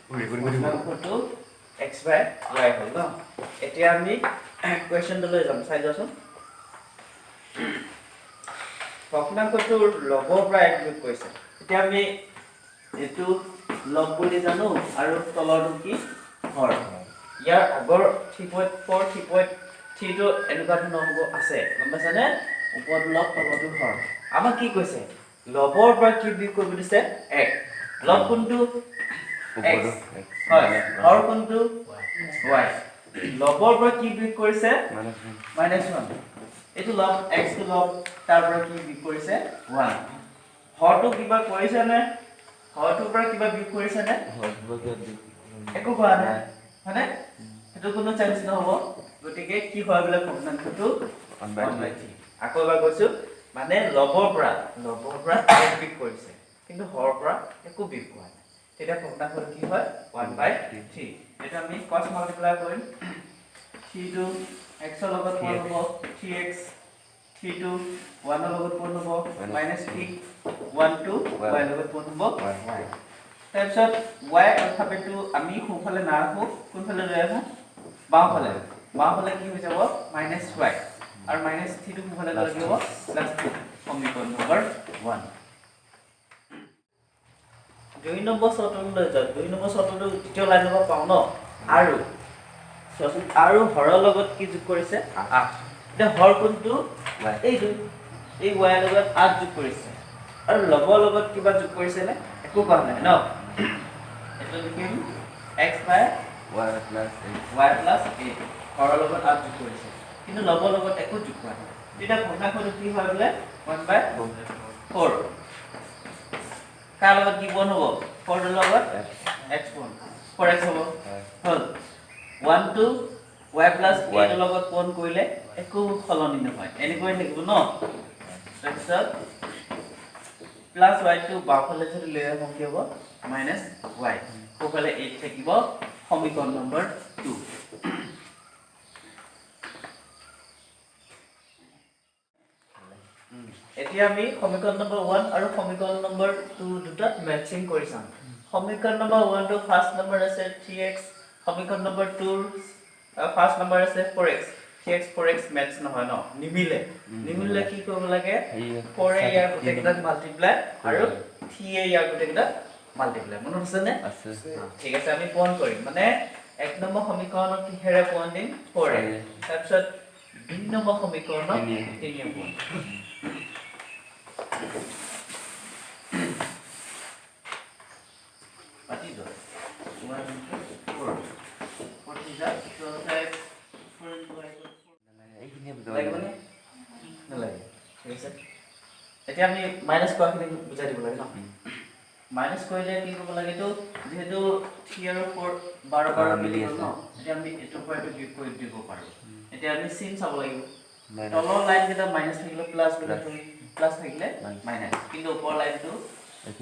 ভগ্নাংশটো x বাই Y হ'ল ন। এতিয়া আমি কুৱেশ্যনটোলৈ যাম, চাই যোৱাচোন। ভগ্নাংশটোৰ লগৰ পৰা এক যোগ কৰিছে। এতিয়া আমি এইটো লগ বুলি জানো আৰু তলৰটো কি? হৰ। ইয়াৰ আগৰ 3.4, 3.3টো এনেকুৱা ধৰণৰ অংক আছে, গম পাইছানে? ওপৰটো লগ, তলৰটো হৰ। আমাক কি কৈছে? লবৰ পৰা কি বিয়োগ কৰিব দিছে? এক। লব কোনটো? এক্স হয়। হৰ কোনটো? ৱাই। লবৰ পৰা কি বিয়োগ কৰিছে? Minus one. এইটো লব, এক্সটো লব, তাৰ পৰা কি বিয়োগ কৰিছে? ওৱান। হৰটো কিবা কৰিছে নে? হৰটোৰ পৰা কিবা বিয়োগ কৰিছে নে? একো কৰা নাই, হয়নে? সেইটো কোনো চেঞ্জ নহ'ব। গতিকে কি হয় বোলে ভগ্নাংশটো? 1/3। আকৌ এবাৰ কৈছো, মানে লবৰ পৰা এক বিয়োগ কৰিছে, কিন্তু হৰৰ পৰা একো বিয়োগ হোৱা নাই। তেতিয়া ভগ্নাংশটো কি হয়? 1/3। এতিয়া আমি ক্ৰছ মাল্টিপ্লাই কৰিম। থ্ৰীটো এক্সৰ লগত পূৰণ হ'ব থ্ৰী এক্স, থ্ৰীটো ওৱানৰ লগত পূৰণ হ'ব মাইনাছ থ্ৰী, ওৱানটো ৱাইৰ লগত পূৰণ হ'ব ৱাই। তাৰপিছত ৱাই এলফাবেটটো আমি সোঁফালে নাৰাখোঁ, কোনফালে লৈ আহোঁ? বাওঁফালে। বাওঁফালে কি হৈ যাব? মাইনাছ ৱাই, আৰু মাইনাছ থ্ৰীটো সোঁফালে গ'লে কি হ'ব? Plus three. সমীকৰণ নম্বৰ ওৱান। দুই নম্বৰ চৰ্তলৈ যাওক। দুই নম্বৰ চৰ্তটো দ্বিতীয় লাইনৰ পৰা পাওঁ ন। আৰু চোৱাচোন, আৰু হৰৰ লগত কি যোগ কৰিছে? আঠ। এতিয়া হৰ কোনটো? এইটো। এই ৱাইৰ লগত আঠ যোগ কৰিছে, আৰু লগৰ লগত কিবা যোগ কৰিছে নে? একো কোৱা নাই ন। এইটো লিখিম x by y plus eight। হৰৰ লগত আঠ যোগ কৰিছে, কিন্তু লগৰ লগত একো যোগ কৰা নাই। তেতিয়া ভগ্নাংশটো কি হয় বোলে? 1/4। কাৰ লগত কি পূৰণ হ'ব? ফ'ৰটোৰ লগত এক্স পূৰণ, ফ'ৰ এক্স হ'ব। হ'ল। ওৱানটো ৱাই প্লাছ এইটৰ লগত পূৰণ কৰিলে একো সলনি নহয়, এনেকৈ থাকিব ন। তাৰপিছত প্লাছ ৱাইটো বাওঁফালে যদি লৈ আহোঁ কি হ'ব? মাইনাছ ৱাই, সোঁফালে এইট থাকিব। সমীকৰণ নম্বৰ টু। এতিয়া আমি সমীকৰণ নম্বৰ ওৱান আৰু সমীকৰণ নম্বৰ টু দুটাত মেটচিং কৰি চাম। সমীকৰণ নম্বৰ ওৱানটো ফাৰ্ষ্ট নম্বৰ আছে থ্ৰী এক্স, সমীকৰণ নম্বৰ টুৰ ফাৰ্ষ্ট নম্বৰ আছে four x। Three x, four x match নহয় ন, নিমিলে। নিমিলে কি কৰিব লাগে? ফ'ৰে ইয়াৰ গোটেইকেইটাক মাল্টিপ্লাই আৰু থ্ৰীয়ে ইয়াৰ গোটেইকেইটাক মাল্টিপ্লাই। মনত আছেনে? ঠিক আছে, আমি পূৰণ কৰিম। মানে এক নম্বৰ সমীকৰণক কিহেৰে পূৰণ দিম? ফ'ৰে। তাৰপিছত দুই নম্বৰ সমীকৰণক তিনিয়ে পূৰণ দিম। পাতি যোৱা। One into four, four three za 12 x, four into y equal four। লাগিবনে? নালাগে। ঠিক আছে, এতিয়া আমি মাইনাছ কৰাখিনি বুজাই দিব লাগে ন। মাইনাছ কৰিলে কি কৰিব লাগে? এইটো যিহেতু থ্ৰী আৰু ফ'ৰ 12, 12 মিলি মিলি গ'ল ন। এতিয়া আমি এইটোৰ পৰা এইটো বিয়োগ কৰি দিব পাৰোঁ। এতিয়া আমি চিন চাব লাগিব। তলৰ লাইন কেইটা মাইনাছ থাকিলে প্লাছ বুলি ধৰি, প্লাছ থাকিলে মাইনাছ, কিন্তু ওপৰৰ লাইনটো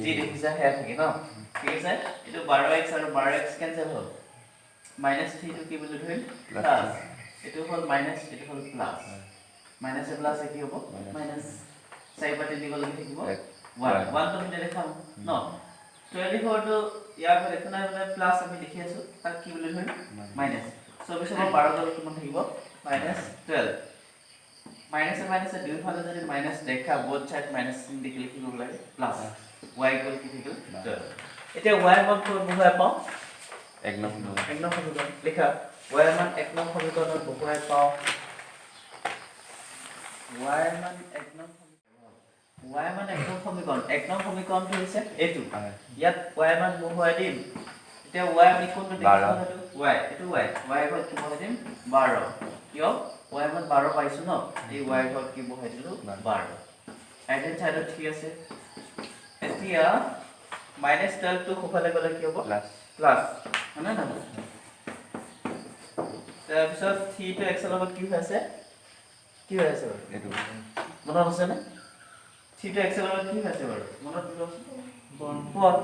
যি দেখিছা সেয়া থাকে ন। ঠিক আছে, এইটো 12 এক্স আৰু 12 এক্স কেঞ্চেল হ'ল। মাইনাছ থ্ৰীটো কি বুলি ধৰিম? প্লাছ। এইটো হ'ল মাইনাছ, এইটো হ'ল প্লাছ। মাইনাছে প্লাছে কি হ'ব? মাইনাছ। চাৰি পৰা তিনি গ'লে কি থাকিব? ওৱান। ওৱানটো আমি নেদেখাম ন। 24টো ইয়াৰ আগত একো নাই, মানে প্লাছ আমি দেখি আছোঁ, তাক কি বুলি ধৰিম? মাইনাছ। 24ৰ পৰা 12 গ'লে কিমান থাকিব? Minus 12। মাইনাছে মাইনাছে দুয়োফালে যদি মাইনাছ দেখা, বোথ চাইড মাইনাছ দেখিলে কি কৰিব লাগে? প্লাছ। ৱাই ইকুৱেল কি থাকিল? 12। এতিয়া ৱাই মান ক'ত বহুৱাই পাওঁ? এক নম্বৰ। এক নং সমীকৰণ লিখা। ৱাই মান এক নং সমীকৰণত বহুৱাই পাওঁ। ৱাই মান এক নং, ৱাই মান এক নং সমীকৰণ। এক নং সমীকৰণটো হৈছে এইটো। ইয়াত ৱাই মান বহুৱাই দিম। এতিয়া ৱাই আমি কোনটো দেখিছোঁ? সেইটো ৱাই, এইটো ৱাই। ৱাই ঘৰত কি বহাই দিম? 12। কিয়? ৱাই মান 12 পাইছোঁ ন। এই ৱাই ঘৰত কি বহাই দিলোঁ? 12। ৰাইট হেণ্ড চাইডত থ্ৰী আছে। এতিয়া মাইনাছ 12টো সোঁফালে গ'লে কি হ'ব? প্লাছ। প্লাছ, হয়নে নহয়? তাৰপিছত থ্ৰীটো এক্সৰ লগত কি হৈ আছে? কি হৈ আছে বাৰু? এইটো মনত আছেনে? থ্ৰীটো এক্সৰ লগত কি হৈ আছে বাৰু? মনত পেলোৱাচোন। পূৰণ।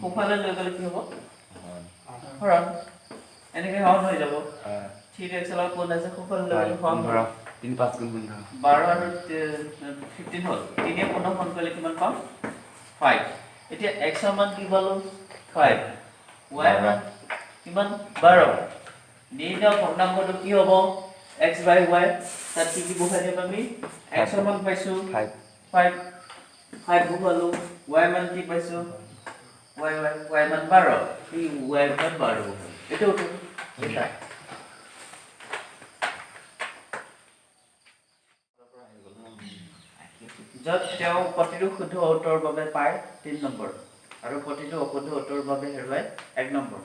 সোঁফালে লৈ গ'লে কি হ'ব? হৰণ। এনেকৈ হৰণ হৈ যাব। থ্ৰীটো এক্সৰ লগত কোন আছে? সোঁফালে লৈ গ'লে হৰণ হ'ব। 15, তিনি পাঁচ গুণ 15। 12 আৰু 15 হ'ল। তিনিয়ে 15 হৰণ কৰিলে কিমান পাম? ফাইভ। এতিয়া এক্সৰ মান কি পালোঁ? ফাইভ। ৱাই মান কিমান? 12। নিৰ্ণয় ভগ্নাংশটো কি হ'ব? এক্স বাই ৱাই। তাত কি কি বহাই দিম আমি? এক্সৰ মান পাইছোঁ 5। 5, 5 বহুৱালোঁ। ৱাই মান কি পাইছোঁ? ৱাই ৱাই ৱাই মান 12। এই ৱাই মান 12 বহুৱালোঁ। এইটো উত্তৰ লিখা। য'ত তেওঁ প্ৰতিটো শুদ্ধ উত্তৰৰ বাবে পায় 3 নম্বৰ আৰু প্ৰতিটো অশুদ্ধ উত্তৰৰ বাবে হেৰুৱায় 1 নম্বৰ।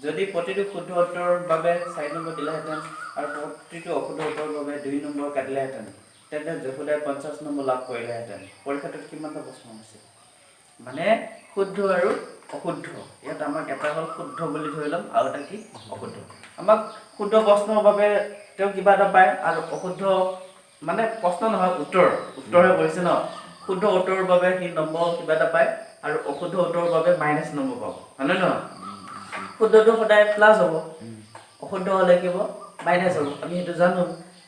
যদি প্ৰতিটো শুদ্ধ উত্তৰৰ বাবে 4 নম্বৰ দিলেহেঁতেন আৰু প্ৰতিটো অশুদ্ধ উত্তৰৰ বাবে 2 নম্বৰ কাটিলেহেঁতেন, তেন্তে যশোদাই 50 নম্বৰ লাভ কৰিলেহেঁতেন। পৰীক্ষাটোত কিমানটা প্ৰশ্ন হৈছিল? মানে শুদ্ধ আৰু অশুদ্ধ, ইয়াত আমাক এটা হ'ল শুদ্ধ বুলি ধৰি ল'ম আৰু এটা কি অশুদ্ধ। আমাক শুদ্ধ প্ৰশ্নৰ বাবে তেওঁ কিবা এটা পায় আৰু অশুদ্ধ মানে প্ৰশ্ন নহয় উত্তৰ, উত্তৰহে কৰিছে ন, শুদ্ধ উত্তৰৰ বাবে সি নম্বৰ কিবা এটা পায় আৰু অশুদ্ধ উত্তৰৰ বাবে মাইনাছ নম্বৰ পাব, হয়নে নহয়? শুদ্ধটো সদায় প্লাছ হ'ব, অশুদ্ধ হ'লে কি হ'ব? মাইনাছ হ'ব, আমি সেইটো জানো।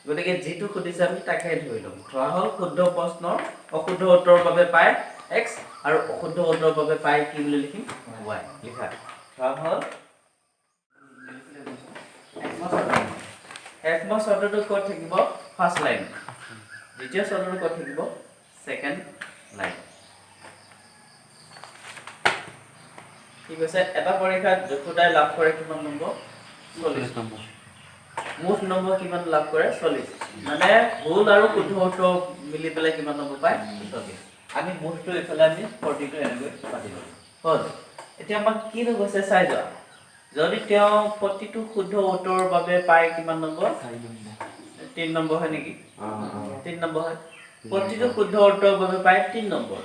গতিকে যিটো সুধিছে আমি তাকে ধৰি ল'ম। ধৰা হ'ল শুদ্ধ প্ৰশ্নৰ অশুদ্ধ উত্তৰৰ বাবে পায় এক্স আৰু অশুদ্ধ উত্তৰৰ বাবে পায় কি বুলি লিখিম? ৱাই। লিখা, ধৰা হ'ল এক নম্বৰ চৰ্তটো ক'ত থাকিব? First line. দ্বিতীয় চৰ্তটো ক'ত থাকিব? Second line. কি কৈছে? এটা পৰীক্ষাত যশোদাই লাভ কৰে কিমান নম্বৰ? 40 নম্বৰ। মুঠ নম্বৰ কিমান লাভ কৰে? 40। মানে ভুল আৰু শুদ্ধ উত্তৰ মিলি পেলাই কিমান নম্বৰ পায়? 40। আমি মুঠটো এইফালে আমি 40টো এনেকৈ পাতি ল'ম। হ'ল। এতিয়া আমাক কিনো কৈছে চাই যোৱা। যদি তেওঁ প্ৰতিটো শুদ্ধ উত্তৰৰ বাবে পায় কিমান নম্বৰ? 3 নম্বৰ হয় নেকি? 3 নম্বৰ হয়। প্ৰতিটো শুদ্ধ উত্তৰৰ বাবে পায় 3 নম্বৰ।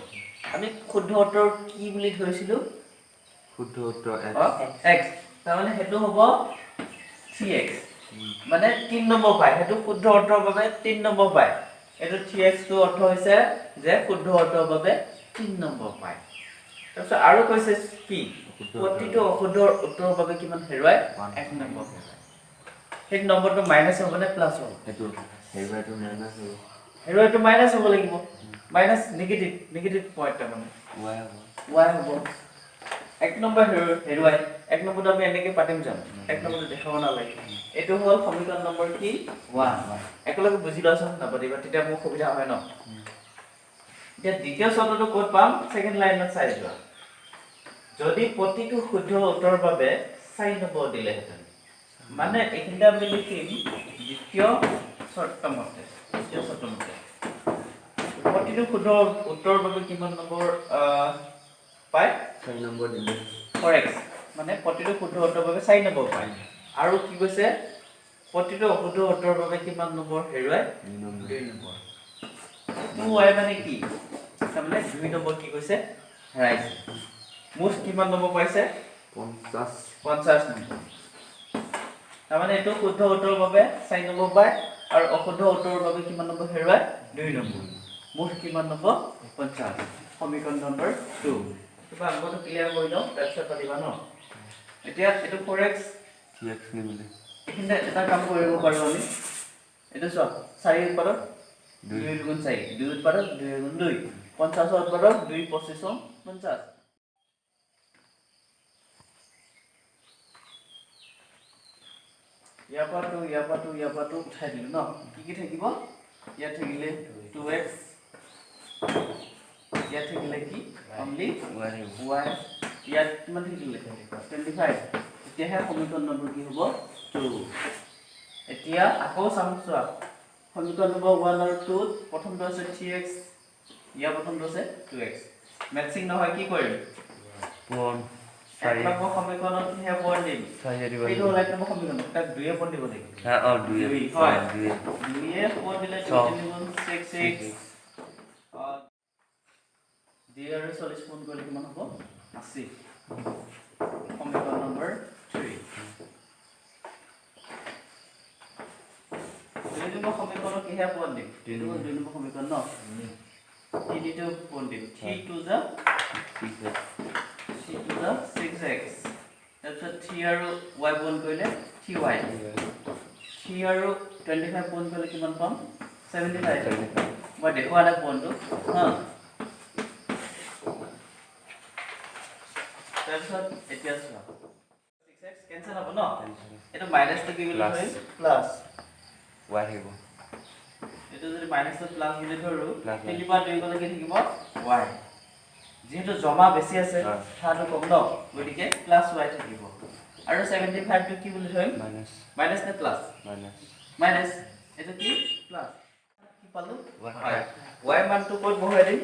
আমি শুদ্ধ উত্তৰ কি বুলি ধৰিছিলোঁ? শুদ্ধ উত্তৰ এক্স। তাৰমানে সেইটো হ'ব 3x। মানে 3 নম্বৰ পায়, সেইটো শুদ্ধ উত্তৰৰ বাবে 3 নম্বৰ পায়। এইটো 3xটো অৰ্থ হৈছে যে শুদ্ধ উত্তৰৰ বাবে 3 নম্বৰ পায়। তাৰপিছত আৰু কৈছে কি? প্ৰতিটো অশুদ্ধ উত্তৰৰ বাবে কিমান হেৰুৱায়? 1 নম্বৰ হেৰুৱায়। সেই নম্বৰটো মাইনাছ হ'ব নে প্লাছ হ'ব? হেৰুৱাইটো মাইনাছ হ'ব। হেৰুৱাইটো মাইনাছ হ'ব লাগিব। মাইনাছ নিগেটিভ, নিগেটিভ পইণ্ট তাৰমানে ৱাই হ'ব। ৱাই হ'ব। 1 নম্বৰ হেৰুৱাই, 1 নম্বৰটো আমি এনেকৈ পাতিম জানো? 1 নম্বৰটো দেখাব নালাগে। এইটো হ'ল সমীকৰণ নম্বৰ কি? 1। একেলগে বুজি লোৱাচোন, নাপাতিবা, তেতিয়া মোৰ সুবিধা হয় ন। এতিয়া দ্বিতীয় চৰ্তটো ক'ত পাম? ছেকেণ্ড লাইনত চাই যোৱা। যদি প্ৰতিটো শুদ্ধ উত্তৰৰ বাবে 4 নম্বৰ দিলেহেঁতেন, মানে এইখিনিতে আমি লিখিম দ্বিতীয় চৰ্তমতে, দ্বিতীয় চৰ্তমতে প্ৰতিটো শুদ্ধ উত্তৰৰ বাবে কিমান নম্বৰ পায়? 4 নম্বৰ দিলে। 4x, মানে প্ৰতিটো শুদ্ধ উত্তৰৰ বাবে 4 নম্বৰ পায়। আৰু কি কৈছে? প্ৰতিটো অশুদ্ধ উত্তৰৰ বাবে কিমান নম্বৰ হেৰুৱায়? 2 নম্বৰ। 2y মানে কি? তাৰমানে 2 নম্বৰ কি কৈছে? হেৰাইছে। মুঠ কিমান নম্বৰ পাইছে? 50। 50 নম্বৰ। তাৰমানে এইটো শুদ্ধ উত্তৰৰ বাবে 4 নম্বৰ পায় আৰু অশুদ্ধ উত্তৰৰ বাবে কিমান নম্বৰ হেৰুৱায়? 2 নম্বৰ। মুঠ কিমান নম্বৰ? 50। সমীকৰণ নম্বৰ 2। কিবা অংকটো ক্লিয়াৰ কৰি লওঁ, তাৰপিছত পাতিবা ন। এতিয়া এইটো 4x 3x নিমিলে। এইখিনিতে এটা কাম কৰিব পাৰোঁ আমি। এইটো চোৱা, 4 উৎপাদক 2 2 গুণ 4, 2 উৎপাদক 2 গুণ 2, 50 উৎপাদক 2 25 50। ইয়াৰ পৰা 2, ইয়াৰ পৰা 2, ইয়াৰ পৰা 2 উঠাই দিলোঁ ন। কি কি থাকিব? ইয়াত থাকিলে 2x, ইয়াত থাকিলে কি? Only Y. ইয়াত কিমান থাকিলে? 25। তেতিয়াহে সমীকৰণ নম্বৰ কি হ'ব? 2। এতিয়া আকৌ চাম চোৱা, সমীকৰণ নম্বৰ 1 আৰু 2ত প্ৰথমটো আছে 3x, ইয়াৰ প্ৰথমটো আছে 2x। মেটচিং নহয়, কি কৰিম? এক নম্বৰ সমীকৰণত কিহে পূৰণ দিম? এইটো হ'ল 1 নম্বৰ সমীকৰণ, তাক 2 পূৰণ দিব লাগিব। হয়, 2 পূৰণ দিলে 2 3 গুণ 6 6। 2 আৰু 40 পূৰণ কৰিলে কিমান হ'ব? 80। সমীকৰণ নম্বৰ 3। 2 নম্বৰ সমীকৰণত কিহে পূৰণ দিম? এইটো হ'ল 2 নম্বৰ সমীকৰণ ন। 3টো পূৰণ দিম। 3 2 যা 3 2 যা 6x। তাৰপিছত 3 আৰু y পূৰণ কৰিলে 3y। 3 আৰু 25 পূৰণ কৰিলে কিমান পাম? 75। মই দেখুওৱা নাই পূৰণটো। হা, তাৰপিছত এতিয়া চোৱা 6x cancel হ'ব ন? এইটো মাইনাছটো কি বুলি ধৰিম? প্লাছ y থাকিব। এইটো যদি মাইনাছটো প্লাছ বুলি ধৰো, 3 পৰা 2 গ'লে কি থাকিব? y। যিহেতু জমা বেছি আছে, ঠাটো কম ন, গতিকে প্লাছ y থাকিব। আৰু 75 টো কি বুলি ধৰিম? মাইনাছ। মাইনাছ নে প্লাছ? মাইনাছ। মাইনাছ। এইটো কি? প্লাছ। কি পালো? y। y মানটো ক'ত বহুৱাই দিম?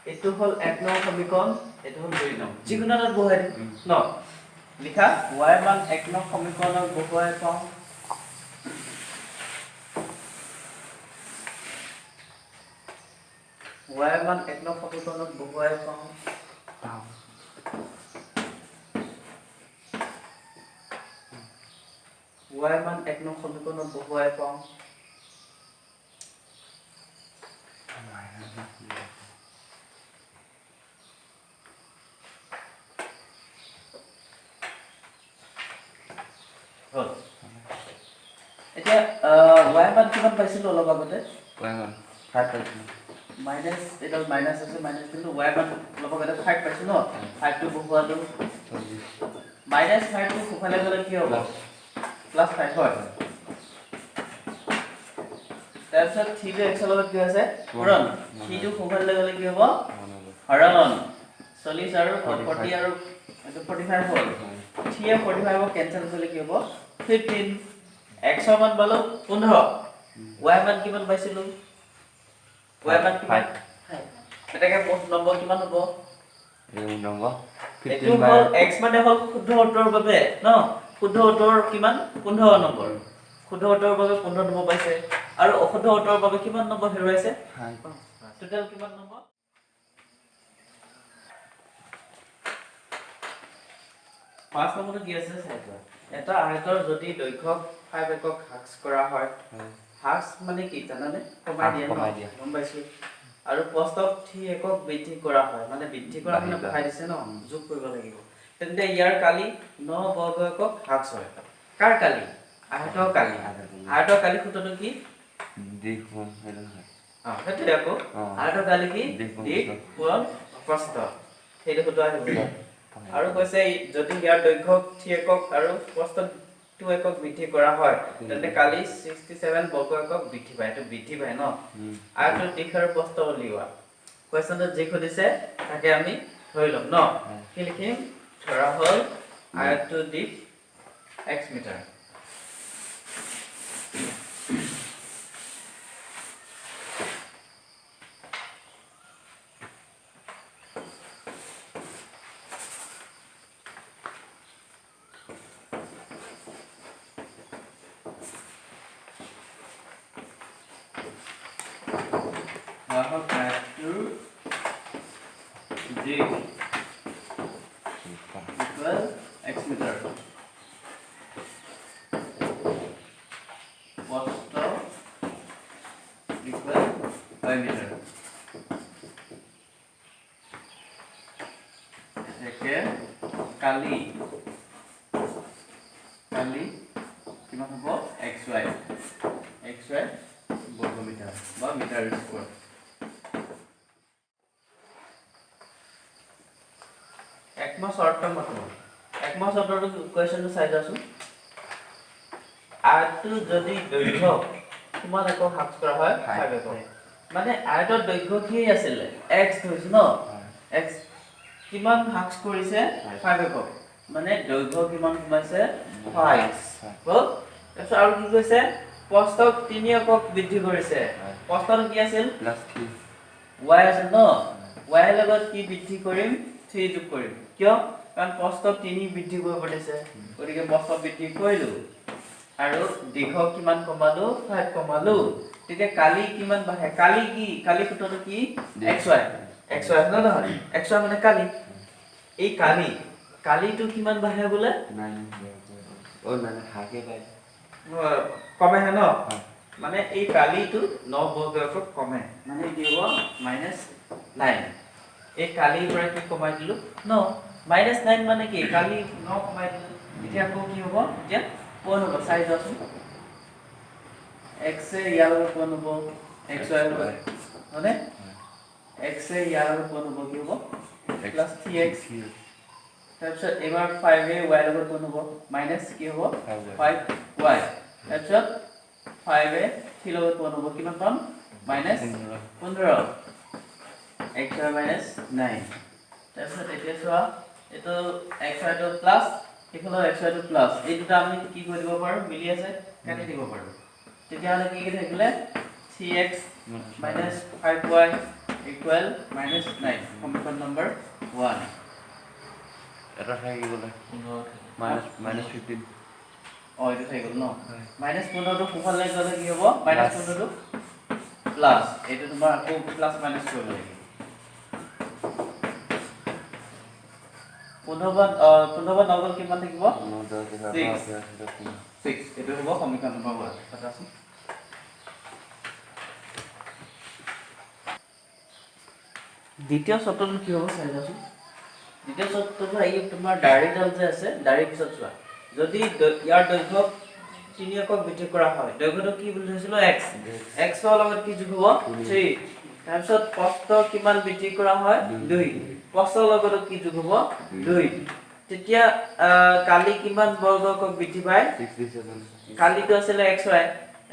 এইটো হ'ল 1 নং সমীকৰণ, এইটো হ'ল 2 নং। যিকোনো এটাত বহুৱাই দিম ন? লিখা y মান 1 নং সমীকৰণত বহুৱাই পাওঁ y মান 1 নং সমীকৰণত বহুৱাই পাওঁ y মান 1 নং সমীকৰণত বহুৱাই পাওঁ হ'ল। এতিয়া y মান কিমান পাইছিলো অলপ আগতে? y মান 5 পাইছিলো। মাইনাছ, এডাল মাইনাছ আছে, মাইনাছ দিলো। y মান অলপ আগতে 5 পাইছো ন? 5 টো বহুৱালো। মাইনাছ 5 টো সোফালে গ'লে কি হ'ব? প্লাছ 5 হয়। তাৰপিছত 3 টো x ৰ লগত কি আছে? পূৰণ। 3 টো সোফালে গ'লে কি হ'ব? হৰণ। 40 আৰু 40 আৰু এইটো 45 হ'ল। 3 এ 45 ক কেনসেল কৰিলে কি হ'ব? 15। x ৰ মান পালো 15। y মান কিমান পাইছিলো? y মান কিমান? 5। এটাকে নম্বৰ কিমান হ'ব? এই নম্বৰ 15 বাই x মানে হ'ল শুদ্ধ উত্তৰৰ বাবে ন? শুদ্ধ উত্তৰ কিমান? 15 নম্বৰ। শুদ্ধ উত্তৰৰ বাবে 15 নম্বৰ পাইছে আৰু অশুদ্ধ উত্তৰৰ বাবে কিমান নম্বৰ হেৰুৱাইছে? 5। টোটেল কিমান নম্বৰ? 5 নম্বৰটো কি আছে চাই লোৱা। এটা আয়তৰ যদি দৈৰ্ঘ্য 5 একক হ্ৰাস কৰা হয়, হ্ৰাস মানে কি জানানে? কমাই দিয়া ন? গম পাইছো। আৰু প্ৰস্থক 3 একক বৃদ্ধি কৰা হয়, মানে বৃদ্ধি কৰা মানে বঢ়াই দিছে ন, যোগ কৰিব লাগিব। তেন্তে ইয়াৰ কালি 9 বৰ্গ একক হ্ৰাস হয়। কাৰ কালি? আয়তৰ কালি। আয়তৰ কালি সূত্ৰটো কি? দীঘ পূৰণ সেইটো নহয়। সেইটোৱে আকৌ। আয়তৰ কালি কি? দীঘ পূৰণ প্ৰস্থ, সেইটো সূত্ৰ আহিব। আৰু কৈছে যদি ইয়াৰ দৈৰ্ঘ্য 3 একক আৰু প্ৰস্থ 2 একক বৃদ্ধি কৰা হয়, তেন্তে কালি 67 বৰ্গ একক বৃদ্ধি পায়। এইটো বৃদ্ধি পায় ন? আয়তৰ দীঘ আৰু প্ৰস্থ উলিওৱা। কুৱেশ্যনটোত যি সুধিছে তাকে আমি ধৰি ল'ম ন? কি লিখিম? ধৰা হ'ল আয়তটোৰ দীঘ x metre. আয়তটোৰ দীঘ equal x metre. প্ৰস্থ equal y metre. একে কালি কালি কিমান হ'ব? xy xy বৰ্গ মিটাৰ বা মিটাৰ স্কোৱাৰ। একমাহ চৰ্ত মতে, একমাহ চৰ্তটো কুৱেশ্যনটো চাই যোৱাচোন। আয়তটো যদি দৈৰ্ঘ্য কিমান একক হ্ৰাস কৰা হয়? 5 একক। মানে আয়তৰ দৈৰ্ঘ্য কি আছিলে? x ধৰিছো ন? x কিমান হ্ৰাস কৰিছে? 5 একক। মানে দৈৰ্ঘ্য কিমান কমাইছে? 5। হ'ল। তাৰপিছত আৰু কি কৈছে? প্ৰস্থক 3 একক বৃদ্ধি কৰিছে। প্ৰস্থটো কি আছিল? +3 y আছিল ন? y ৰ লগত কি বৃদ্ধি কৰিম? 3 যোগ কৰিম। কিয়? কাৰণ প্ৰস্থ 3 বৃদ্ধি কৰিব দিছে, গতিকে প্ৰস্থ বৃদ্ধি কৰিলো আৰু দীৰ্ঘ কিমান কমালো? 5 কমালো। তেতিয়া কালি কিমান বাঢ়ে? কালি কি? কালি সূত্ৰটো কি? xy। xy হয় নহয়? xy মানে কালি। এই কালি কালিটো কিমান বাঢ়ে বোলে? 9। অ মানে হাকে পাই কমেহে ন? মানে এই কালিটো 9 বৰ্গ একক কমে, মানে কি হ'ব? -9। এই কালিৰ পৰা কি কমাই দিলো? 9। -9 মানে কি? কালি 9 কমাই দিলো। এতিয়া আকৌ কি হ'ব? এতিয়া পূৰণ হ'ব। চাই যোৱাচোন, x এ ইয়াৰ লগত পূৰণ হ'ব, x y হ'ব, হয়নে? x এ ইয়াৰ লগত পূৰণ হ'ব, কি হ'ব? Plus three x. তাৰপিছত এইবাৰ ফাইভ এ ৱাইৰ লগত গুণ হ'ব, মাইনাছ কি হ'ব? Five Y. তাৰপিছত ফাইভ এ থ্ৰীৰ লগত গুণ হ'ব, কিমান পাম? Minus 15 x Y minus 9। তাৰপিছত এতিয়া চোৱা, এইটো এক্স ৱাইটো প্লাছ, এইফালেও এক্স ৱাইটো প্লাছ, এই দুটা আমি কি কৰি দিব পাৰোঁ? মিলি আছে, কাটি দিব পাৰোঁ। তেতিয়াহ'লে কি কি থাকিলে? Three x minus five y equal minus 9, সমীকৰণ নম্বৰ 1। এটা থাকি গ'লে মাইনাছ 15। অঁ, এইটো থাকি গ'ল ন? মাইনাছ 15টো সোঁফালে গ'লে কি হ'ব? মাইনাছ 15টো প্লাছ, এইটো তোমাৰ আকৌ প্লাছ মাইনাছ কৰিব লাগিব। 15 বা 15 বা 9 গ'ল কিমান থাকিব? 6। এইটো হ'ব সমীকৰণ নম্বৰ 1। পাতাচোন। দ্বিতীয় চৰ্তটো কি হ'ব চাই যাচোন। দ্বিতীয় চৰ্তটো এই তোমাৰ দাড়িডাল যে আছে, দাড়িৰ পিছত চোৱা, যদি ইয়াৰ দৈৰ্ঘ্য 3 একক বৃদ্ধি কৰা হয়, দৈৰ্ঘ্যটো কি বুলি ধৰিছিলোঁ? এক্স। এক্সৰ লগত কি যোগ হ'ব? 3। তাৰপিছত প্ৰস্থ কিমান বৃদ্ধি কৰা হয়? 2। প্ৰস্থৰ লগতো কি যোগ হ'ব? 2। তেতিয়া কালি কিমান বৰ্গ একক বৃদ্ধি পায়? কালিটো আছিলে এক্স ৱাই,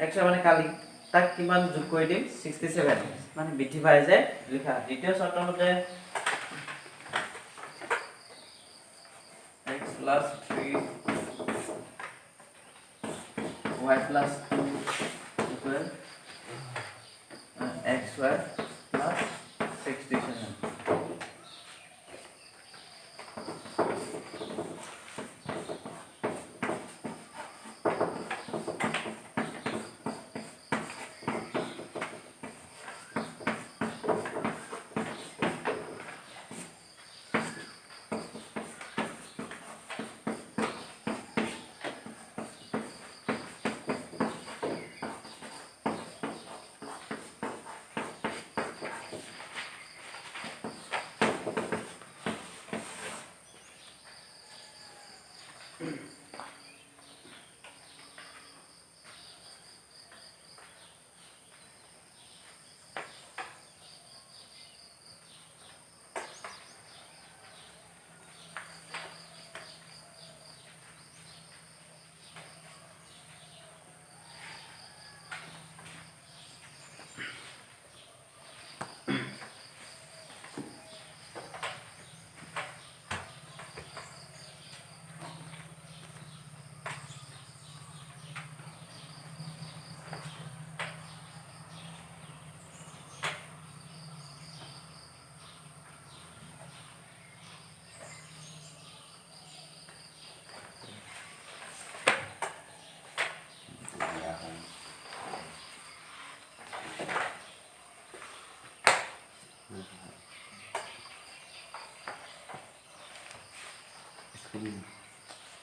এক্স ৱাই মানে কালি, তাক কিমান যোগ কৰি দিম? 67, মানে বৃদ্ধি পাই যে লিখা। দ্বিতীয় চৰ্ত মতে x plus 3 y plus 2 equal xy plus 67।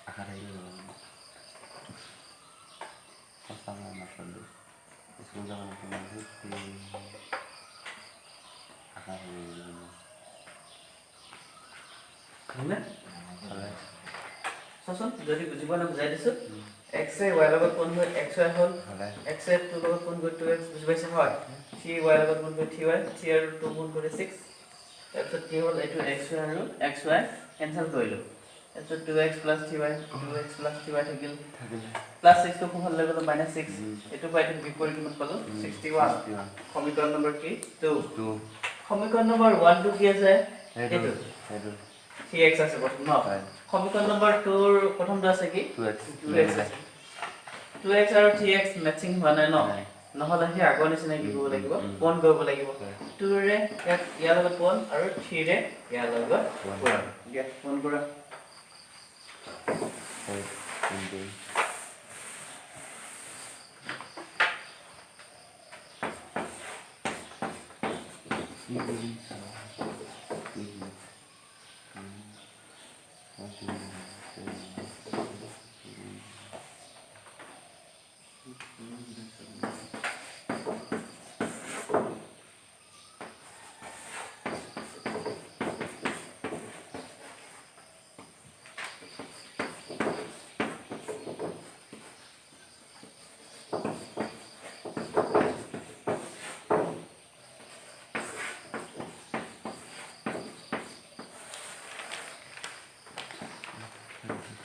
আশা থাকিলে সঁচা নাপালোঁ, স্কুল যাব নাপালোঁ, আশা থাকিলে। হ'লনে? চোৱাচোন, যদি বুজি পোৱা নাই বুজাই দিছোঁ। এক্স এ ৱাইৰ লগত কোন হৈ এক্স ৱাই হ'ল, এক্স এ টুৰ লগত কোন গৈ টু এক্স, বুজি পাইছে? হয়। থ্ৰী ৱাইৰ লগত কোন গৈ থ্ৰী ৱাই, থ্ৰী আৰু টু গুণ কৰি 6। তাৰপিছত কি হ'ল? এইটো এক্স ৱাই আৰু এক্স ৱাই কেঞ্চেল কৰিলোঁ। তাৰপিছত two x plus three y, two x plus three y থাকিল, প্লাছ 6টো সোঁফালে লৈ গ'লো মাইনাছ 6। এইটো পাই এইটো বিয়োগ কৰি কিমান পালোঁ? 61। সমীকৰণ নম্বৰ কি? 2। সমীকৰণ নম্বৰ 1টো কি আছে? এইটো থ্ৰী এক্স আছে প্ৰথম ন? সমীকৰণ নম্বৰ 2ৰ প্ৰথমটো আছে কি? Two X. টু এক্স আছে। টু এক্স আৰু থ্ৰী এক্স মেচিং হোৱা নাই ন? নহ'লে সেই আগৰ নিচিনা কি কৰিব লাগিব? পূৰণ কৰিব লাগিব। টুৰে ইয়াত ইয়াৰ লগত পূৰণ আৰু থ্ৰীৰে ইয়াৰ লগত পূৰণ। দিয়া, পূৰণ কৰা।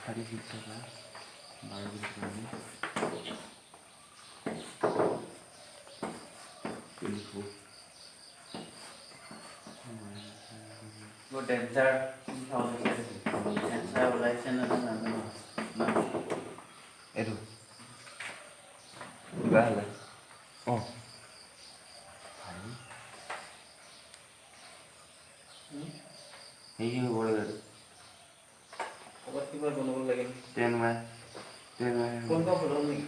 36 টকা 12 বিশ 24। বৰ ডেঞ্জাৰ এনচাৰ ওলাইছে নে নাজানো। এইটো কিবা হ'লে অঁ সেই হ'ব লাগে। ক'ৰবাত কিবা বনাব লাগে। 10 y 10 y কোন কোন ভুল হ'ল নেকি?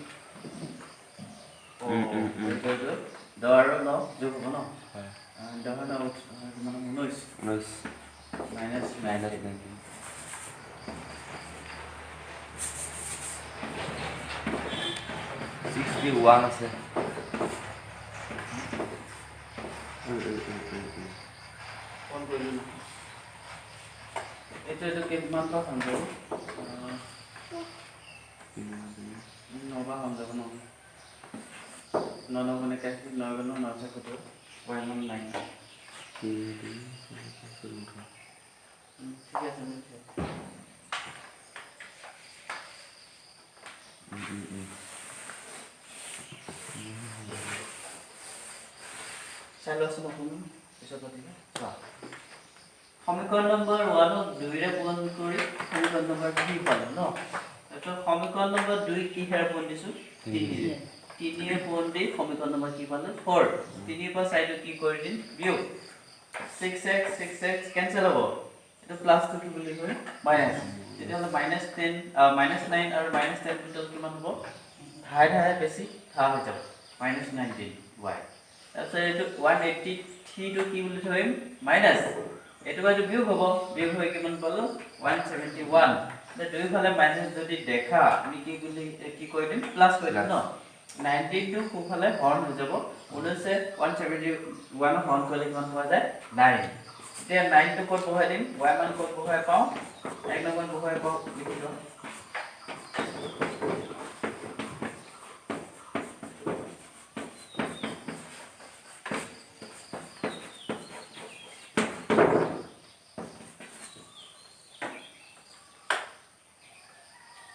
10 আৰু 9 যোগ হ'ব ন? হয়। 10 আৰু 9 কিমান? 19। 19 মাইনাছ মাইনাছ 19। 61 আছে। ফোন কৰিলোঁ নহয়। এইটো এইটো কিমান পৰা কাম যাব? 9 পৰা কাম যাব ন? 9 9 গুণ 81, 9 গুণ 9 ছয় 17, ৱাই মান 9। 3 2 4 5 ঠিক আছে। চাই লোৱাচোন অকণমান, পিছত পাতিবা। চোৱা, সমীকৰণ নম্বৰ 1ক 2ৰে পূৰণ কৰি সমীকৰণ নম্বৰ 3 পালোঁ ন? তাৰপিছত সমীকৰণ নম্বৰ 2 কিহেৰে পূৰণ দিছোঁ? 3ৰে। 3ৰে পূৰণ দি সমীকৰণ নম্বৰ কি পালোঁ? 4। 3ৰ পৰা 4টো কি কৰি দিম? বিয়োগ। 6x 6x cancel হ'ব। এইটো প্লাছটো কি বুলি কয়? মাইনাছ। তেতিয়াহ'লে মাইনাছ 10 মাইনাছ 9 আৰু মাইনাছ 10 টোটেল কিমান হ'ব? ধাৰে ধাৰে বেছি ধা হৈ যাব, মাইনাছ 19 ৱাই। তাৰপিছত এইটো 183টো কি বুলি ধৰিম? মাইনাছ। এইটো এইটো বিয়োগ হ'ব, বিয়োগ হৈ কিমান পালোঁ? 171। দুয়োফালে মাইনাছ যদি দেখা আমি কি বুলি কি কৰি দিম? প্লাছ কৰি দিম ন? 19টো সোঁফালে হৰণ হৈ যাব। 19 171 হৰণ কৰিলে কিমান পোৱা যায়? 9। এতিয়া 9টো ক'ত বহাই দিম? ৱাই মান ক'ত বহাই পাওঁ? 1 নম্বৰ বহাই পাওঁ, লিখি লোৱা।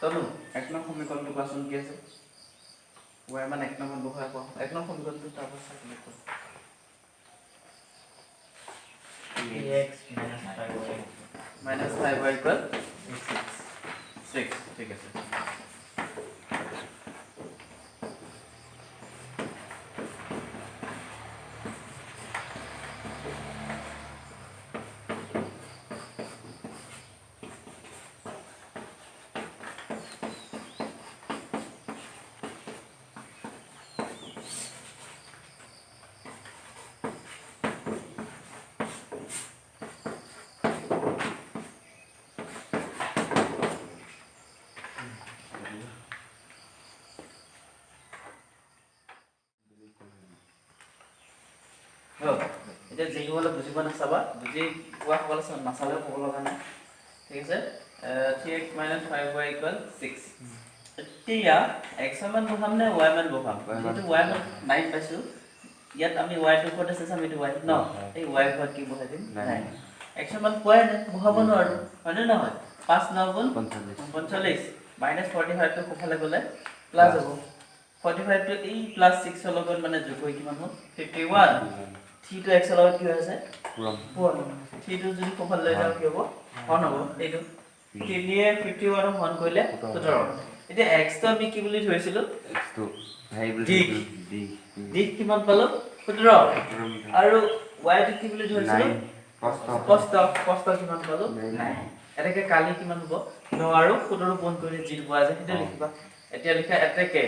তনু, 1 নং সমীকৰণটো কোৱাচোন কি আছে? ৱাই মান 1 নম্বৰ বহাই পাওঁ। 1 নং সমীকৰণটো তাৰপাছত চাই কোৱা। 3x minus 5y minus 5y equal 6। ঠিক আছে। এতিয়া যিসকলে বুজি পোৱা নাচাবা, বুজি পোৱাসকলে নাচালেও ক'ব লগা নাই। ঠিক আছে। 3x minus 5y equal 6। এতিয়া এক্সৰ মান বহাম নে ৱাই মান বহাম? যিহেতু ৱাই মান 9 পাইছোঁ, ইয়াত আমি ৱাইটো ক'ত আছে চাম, এইটো ৱাই ন? এই ৱাই ঘৰত কি বহাই দিম? 9। এক্সৰ মান পোৱাই নাই, বহাব নোৱাৰোঁ, হয়নে নহয়? 5 9 গুণ 45, মাইনাছ 45টো সোঁফালে গ'লে প্লাছ হ'ব। 45টো এই প্লাছ 6ৰ লগত মানে যোগ হৈ কিমান হ'ল? 51। 3টো এক্সৰ লগত কি হৈ আছে? পূৰণ। 3টো যদি সোঁফালে লৈ যাওঁ কি হ'ব? হৰণ হ'ব। এইটো 3য়ে 51ক হৰণ কৰিলে 17। এতিয়া এক্সটো আমি কি বুলি ধৰিছিলোঁ? দিশ। দিশ কিমান পালোঁ? 17। আৰু ৱাইটো কি বুলি ধৰিছিলোঁ? কষ্ট। কষ্ট কিমান পালোঁ? 9। এনেকৈ কালি কিমান হ'ব? 9 আৰু 17 পূৰণ কৰিলে যি পোৱা যায় সেইটো লিখিবা। এতিয়া লিখা এতেকে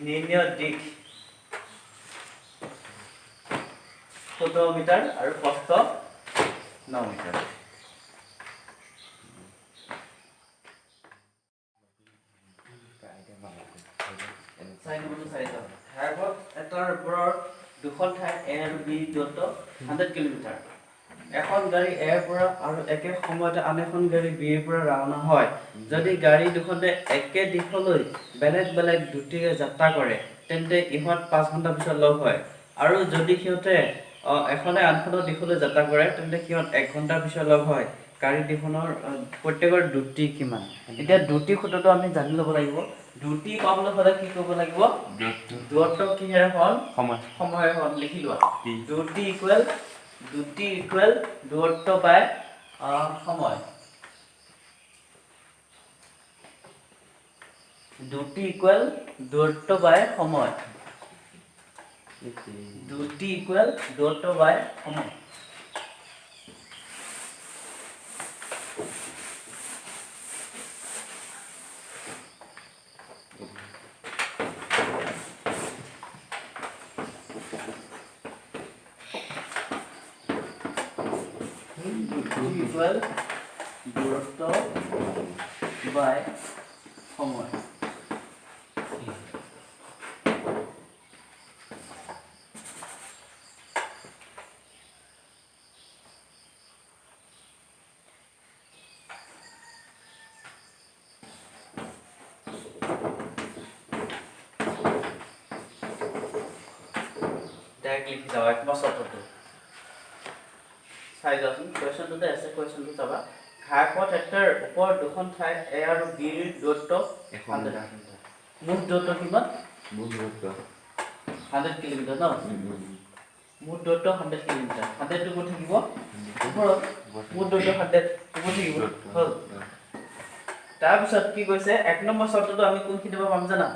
নিৰ্ণয় দিশ 17 মিটাৰ আৰু প্ৰস্থ 9 মিটাৰ। চাৰি নম্বৰটো চাই যাওঁ। ঘাইপথ এটাৰ ওপৰৰ দুখন ঠাই এ আৰু বি দূৰত্ব 100 কিলোমিটাৰ। এখন গাড়ী এৰ পৰা আৰু একে সময়তে আন এখন গাড়ী বিৰ পৰা ৰাওনা হয়। যদি গাড়ী দুখনে একে দিশলৈ বেলেগ বেলেগ দ্ৰুতিৰে যাত্ৰা কৰে, তেন্তে ইহঁত 5 ঘণ্টাৰ পিছত লগ হয়। আৰু যদি সিহঁতে এখনে আনখনৰ দিশলৈ যাত্ৰা কৰে, তেন্তে সিহঁত 1 ঘণ্টাৰ পিছত লগ হয়। গাড়ী দুখনৰ প্ৰত্যেকৰ দ্ৰুতি কিমান? এতিয়া দ্ৰুতি সূত্ৰটো আমি জানি ল'ব লাগিব। দ্ৰুতি পাবলৈ হ'লে কি কৰিব লাগিব? দূৰত্ব কিহেৰে হৰণ? সময়। সময়ৰ হৰণ। লিখি লোৱা, দ্ৰুতি ইকুৱেল, দ্ৰুতি ইকুৱেল দূৰত্ব বাই সময়। দ্ৰুতি ইকুৱেল দূৰত্ব বাই সময়। দ্ৰুতি ইকুৱেল দূৰত্ব বাই সময়। ইকুৱেল দূৰত্ব বাই সময়। ডাইৰেক্ট লিখি যাবা এক চৰ্তটো চাই যাওঁচোন। কুৱেশ্যনটোতে আছে, কুৱেশ্যনটো চাবা। ঘাইপথ এটাৰ ওপৰত দুখন ঠাই এ আৰু বিৰ দূৰত্ব 100। মুঠ দূৰত্ব কিমান? 100 কিলোমিটাৰ ন? মুঠ দূৰত্ব 100 কিলোমিটাৰ। 100টো ক'ত থাকিব? ওপৰত। মুঠ দূৰত্ব 100 ওপৰত থাকিব। হ'ল। তাৰপিছত কি কৈছে? 1 নম্বৰ চৰ্তটো আমি কোনখিনিৰ পৰা পাম জানা?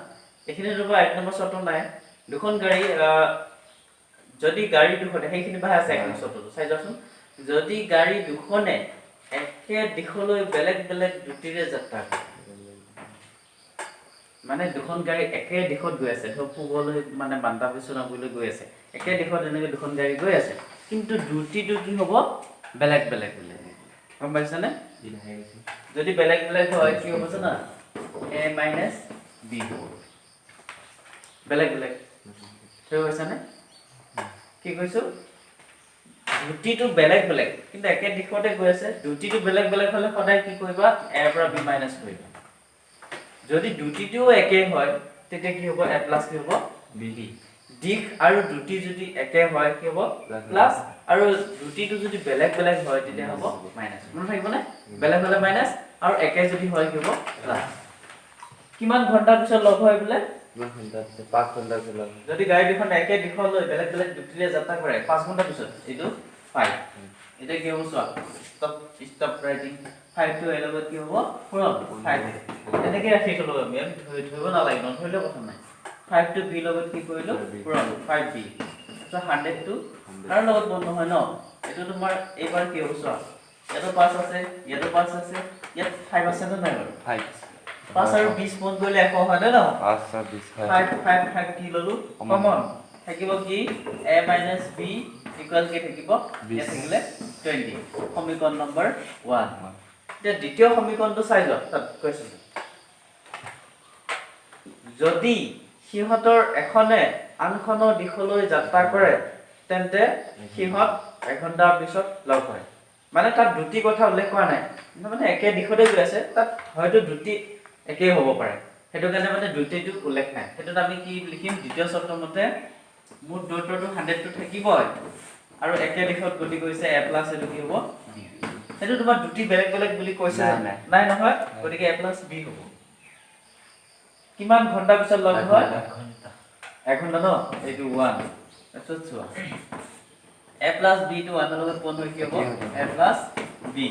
এইখিনিৰ পৰা 1 নম্বৰ চৰ্ত নাই। দুখন গাড়ী, যদি গাড়ী দুখনে, সেইখিনি পৰাহে আছে 1 নম্বৰ চৰ্তটো, চাই যাওঁচোন। যদি গাড়ী দুখনে একে দিশলৈ বেলেগ বেলেগ দ্ৰুতিৰে যাত্ৰা কৰে, মানে দুখন গাড়ী একে দিশত গৈ আছে, ধৰক পূবলৈ মানে বান্দাবিচনাবলৈ গৈ আছে, একে দিশত এনেকৈ দুখন গাড়ী গৈ আছে, কিন্তু দ্ৰুতিটো কি হ'ব? বেলেগ বেলেগ বেলেগ। গম পাইছানে? যদি বেলেগ বেলেগ হয় কি হ'ব জানা? এ মাইনাছ বি হ'ব, বেলেগ বেলেগ। ঠিক হৈছানে? কি কৈছোঁ? দ্ৰুতিটো বেলেগ বেলেগ কিন্তু একে দিশতে গৈ আছে। দ্ৰুতিটো বেলেগ বেলেগ হ'লে সদায় কি কৰিবা? এৰ পৰা বি মাইনাছ কৰিবা। যদি দ্ৰুতিটোও একে হয় তেতিয়া কি হ'ব? এ প্লাছ কি হ'ব? বি। দিশ আৰু দ্ৰুতি যদি একে হয় কি হ'ব? প্লাছ। আৰু দ্ৰুতিটো যদি বেলেগ বেলেগ হয় তেতিয়া হ'ব মাইনাছ। মনত থাকিবনে? বেলেগ হ'লে মাইনাছ আৰু একে যদি হয় কি হ'ব? প্লাছ। কিমান ঘণ্টাৰ পিছত লগ হয় বোলে? 5 ঘণ্টাৰ পিছত। যদি গাড়ী দুখন একে দিশলৈ বেলেগ বেলেগ দ্ৰুতিৰে যাত্ৰা কৰে 5 ঘণ্টাৰ পিছত, এইটো 5। এতিয়া কি হ'ব চোৱা, ষ্টপ ষ্টপ ৰাইটিং। 5টো এৰ লগত কি হ'ব? পূৰণ 5। এনেকৈ ৰাখি থ'লো আমি, আমি ধৰিব নালাগে, নধৰিলেও কথা নাই। 5টো বি লগত কি কৰিলোঁ? পূৰণ 5b। তাৰপিছত 100টো কাৰ লগত বন্ধ হয় ন? এইটো তোমাৰ এইবাৰ কি হ'ব চোৱা, ইয়াতো 5 আছে, ইয়াতো 5 আছে, ইয়াত 5 আছে নে নাই বাৰু? 5। 5 আৰু 20 পূৰণ কৰিলে 100 হয় নে নহয়? 5 আৰু 20 হয়। 5 5 5 কি ল'লো? কমন থাকিব কি? a minus b equal কি থাকিব? ইয়াত থাকিলে 20। সমীকৰণ নম্বৰ 1। এতিয়া দ্বিতীয় সমীকৰণটো চাই যোৱা, তাত কুৱেশ্যনটো। যদি সিহঁতৰ এখনে আনখনৰ দিশলৈ যাত্ৰা কৰে তেন্তে সিহঁত 1 ঘণ্টাৰ পিছত লগ হয়। মানে তাত দুটি কথা উল্লেখ কৰা নাই, মানে একে দিশতে গৈ আছে, তাত হয়তো দুটি একেই হ'ব পাৰে, সেইটো কাৰণে মানে দ্ৰুতিটো উল্লেখ নাই। সেইটোত আমি কি লিখিম? দ্বিতীয় চৰ্ত মতে মুঠ দূৰত্বটো 100টো থাকিবই আৰু একে দিশত গতি কৰিছে এ প্লাছ এইটো কি হ'ব? বি। সেইটো তোমাৰ দুটি বেলেগ বেলেগ বুলি কৈছে নাই নহয়, গতিকে এ প্লাছ বি হ'ব। কিমান ঘণ্টাৰ পিছত লগ হয়? 1 ঘণ্টা ন? এইটো 1। তাৰপিছত চোৱা এ প্লাছ বিটো 1ৰ লগত পূৰণ হৈ কি হ'ব? A plus B.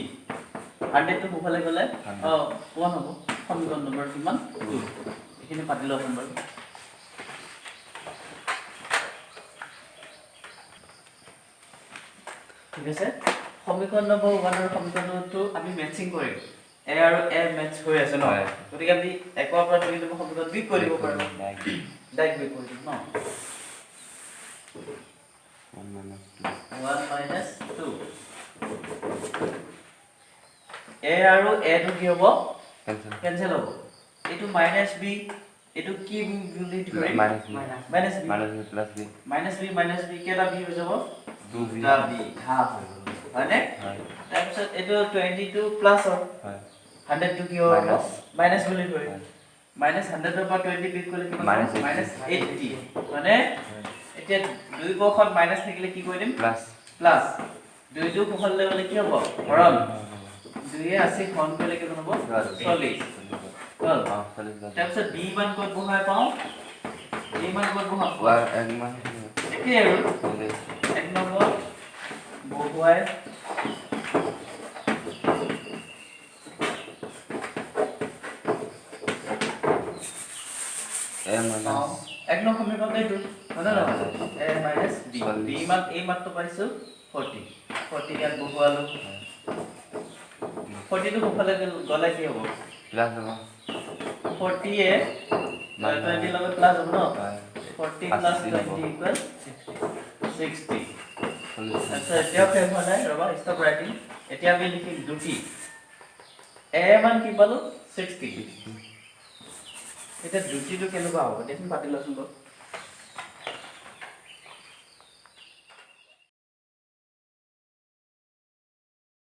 100টো সোঁফালে গ'লে 1 হ'ব। সমীকৰণ নম্বৰ কিমান? 2। এইখিনি পাতি লওঁচোন বাৰু। ঠিক আছে, সমীকৰণ নম্বৰ 1 আৰু সমীকৰণ নম্বৰ 2 আমি মেটচিং কৰিম। এ আৰু এ মেটচ হৈ আছে ন? গতিকে আমি 1ৰ পৰা 2 নম্বৰ সমীকৰণ বিয়োগ কৰি দিব পাৰোঁ। ডাইৰেক্ট বিয়োগ কৰি দিম ন? 1 মাইনাছ 2। এ আৰু এটো কি হ'ব? কেনচেল হ'ব। এইটো মাইনাছ বি, এইটো কি বুলি ধৰিম? Minus b. Minus b plus b. Minus b minus b কেইটা বি হৈ যাব? দুটা বি, হাফ হৈ গ'ল, হয়নে? তাৰপিছত এইটো 22 প্লাছ হ'ল, 100টো কি হ'ব? মাইনাছ বুলি ধৰিম। মাইনাছ 100ৰ পৰা 20 বিয়োগ কৰিলে কিমান? মাইনাছ 80। মানে এতিয়া দুই পক্ষত মাইনাছ থাকিলে কি কৰি দিম? প্লাছ। প্লাছ। দুই যোগ সোঁফালে গ'লে কি হ'ব? হৰণ। দুয়ে 80 হৰণ কৰিলে কিমান হ'ব? 40 হ'ল। অঁ, 40 বাজি। তাৰপিছত বি মান ক'ত বহাই পাওঁ? বি মান ক'ত বহাম? এক মান। একেই আৰু। 40। এক নম্বৰ বহুৱাই এ মাইনাছ পাওঁ এক নং সমীকৰণ এইটো, হয় নে নহয়? এ মাইনাছ বি। 40। বি মান এই মাত্ৰ পাইছোঁ 40। 40 ইয়াত বহুৱালোঁ। 40টো সোঁফালে গ'লে কি হ'ব? প্লাছ হ'ব। 40য়ে 20ৰ লগত প্লাছ হ'ব ন? হয়। 40 প্লাছ 80 হ'ব। 20 ইকুৱেল 60। 40। তাৰপিছত এতিয়াও শেষ হোৱা নাই, ৰ'বা, ষ্টপ ৰাইটিং। এতিয়া আমি লিখিম দুটি এ মান কি পালোঁ? 60। এতিয়া দুটিটো কেনেকুৱা হ'ব দেচোন, পাতি লচোন বাৰু।